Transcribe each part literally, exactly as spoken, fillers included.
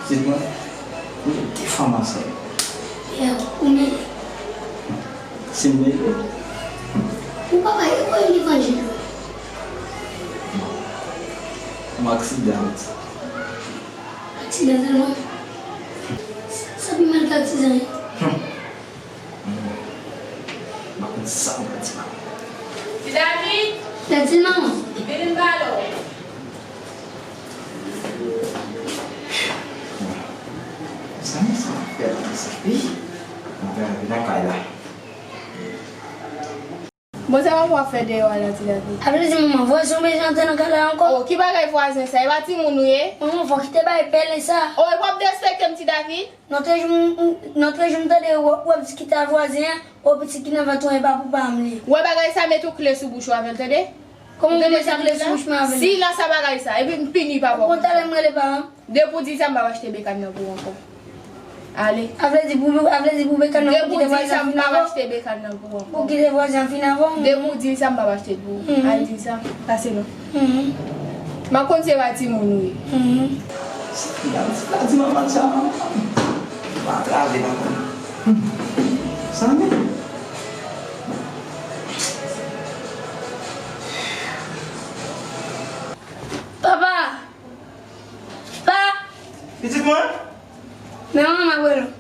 Di mwen, nou te fanm ansanm. Yeah, ou mele. Si m mele? Ou papa, e kòman levanjil yo? M aksidan. Aksidan sèlman? Sa, sa pi mal ke aksidan, wi. M pa konn sa m pral di manman. Ti David! Daddy, manman. Vini m pale w. Mezanmi, sa m ap fè la, mezanmi. Mwen pral rive nan kay la. Bon, sa papa w ap fè deyò a la, Ti David? Apre di manman, vwazen w bezwen antre nan kay la ankò? Oh, ki bagay vwazen sa? E pa timoun ou ye? Manman, fò w kite bay pèlen sa. Oh, e w ap derespekte m, Ti David? Lòt jou, m, m, lòt jou m tande w, w ap diskite ak vwazen an, o pitit ki nan vant ou an, e pa pou pa m li. Ou wè bagay sa, met yon kle sou bouch ou avè l, tande? Kòman m met yon kle sou bouch mwen avè l? Silans a bagay sa, epi m pini papa w. Bon, talè m rele papa m. Depi w di sa, m p ap achte bekàn nan pou ou ankò. Ale. A vle di pou, a vle di pou bekàn nan pou kite vwazen an fin avè w? Depi w di sa, m p ap achte bekàn nan pou ou ankò. Pou kite vwazen an fin avè w? Depi w di sa, m p ap achte l pou ou. Mhm. Al di sa. Pase non. Mhm. M ap konn se pa timoun ou ye. Mhm. Sa fi a, sa fi a di manman sa, manman. Pa antrave non. Sa menm. Papa! Pa! Pitit mwen? Men manman m ap rele w.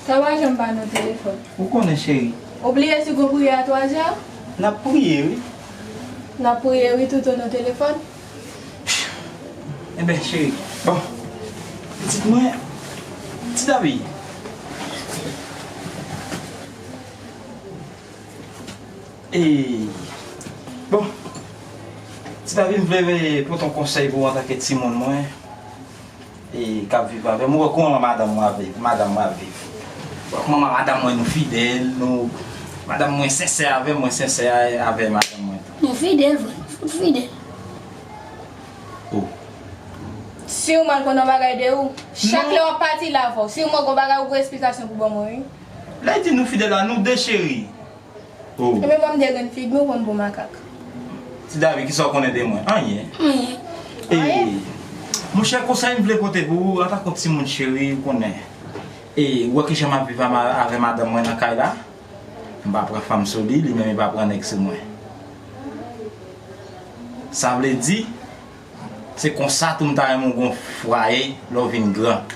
Sa pa janm pa nan telefòn. Ou konnen, cheri. Ou bliye si gon priyè a twazè? N ap priye, wi. N ap priye, wi, toutotan nan telefòn. Enben, cheri. Bon. Pitit mwen, Ti David. E, bon, Ti David, m vle pote yon konsèy pou ou antanke timoun mwen, e k ap viv avè m. Ou wè kòman madanm mwen ap viv, madanm mwen ap viv. Ou wè kòman madanm mwen nou fidèl, nou, madanm mwen sensè avè m, mwen sensè avè madanm mwen tou. Nou fidèl vre, nou fout fidèl. Oh. Si w mal konn yon bagay de ou, chak lè w ap pati la avè w, si w man gon bagay ou gon esplikasyon pou ban mwen, wi. Lè l di nou fidèl la, nou de cheri. Oh. Ebyen, ban m de grenn figi, ou konn bon makak. Ti David, kisa w konnen de mwen? Anyen. Anyen. E, monchè, konsèy m vle pote pou ou, antanke yon timoun cheri, ou konnen. E, ou wè kijan m ap viv a ma-, avè madanm mwen nan kay la? M pa pran fanm sou li, li menm li pa pran nèg sou mwen. Sa vle di, se konsa tou m ta renmen w gon fwaye lè w vin gran.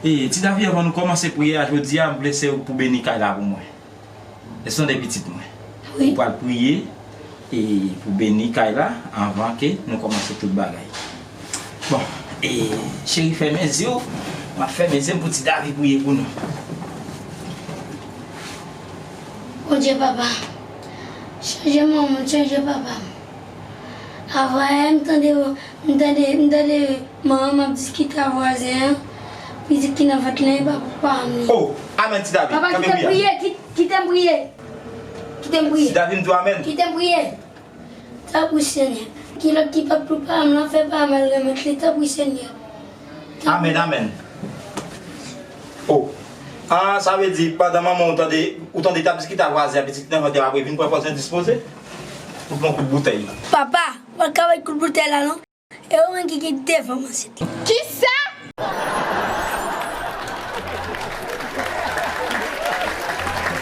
E, Ti David, anvan nou kòmanse priyè a jodi a, m vle se ou pou beni kay la pou mwen. Èske w tande pitit mwen? Wi. Ou pral priye e pou beni kay la anvan ke nou kòmanse tout bagay. Bon, e cheri, fèmen zye w. M ap fèmen zye m pou Ti David priye pou nou. Bondye papa, chanje manman m, chanje papa m. Avan yè, m tande, m tande, m tande manman m ap diskite ak vwazen an, pitit ki nan vant lan, e pa pou pa m li. Oh, amèn, Ti David. Papa, kite m priye, kite m priye. Kite m priye. Ti David, m di w amèn. Kite m priye. Tanpri, Senyè. Kilòt ki pa pou pa m lan, fè pa m al remèt li. Tanpri, Senyè. Amèn, amèn. Oh. Ah, sa vle di, pandan manman w tande, ou tande t ap diskite ak vwazen an, pitit nan vant li ap vin pran pòz endispoze? Ou pran kout boutèy. Papa, w al kaway kout boutèy la, non? E ou menm ki gen devan manzè. Kisa?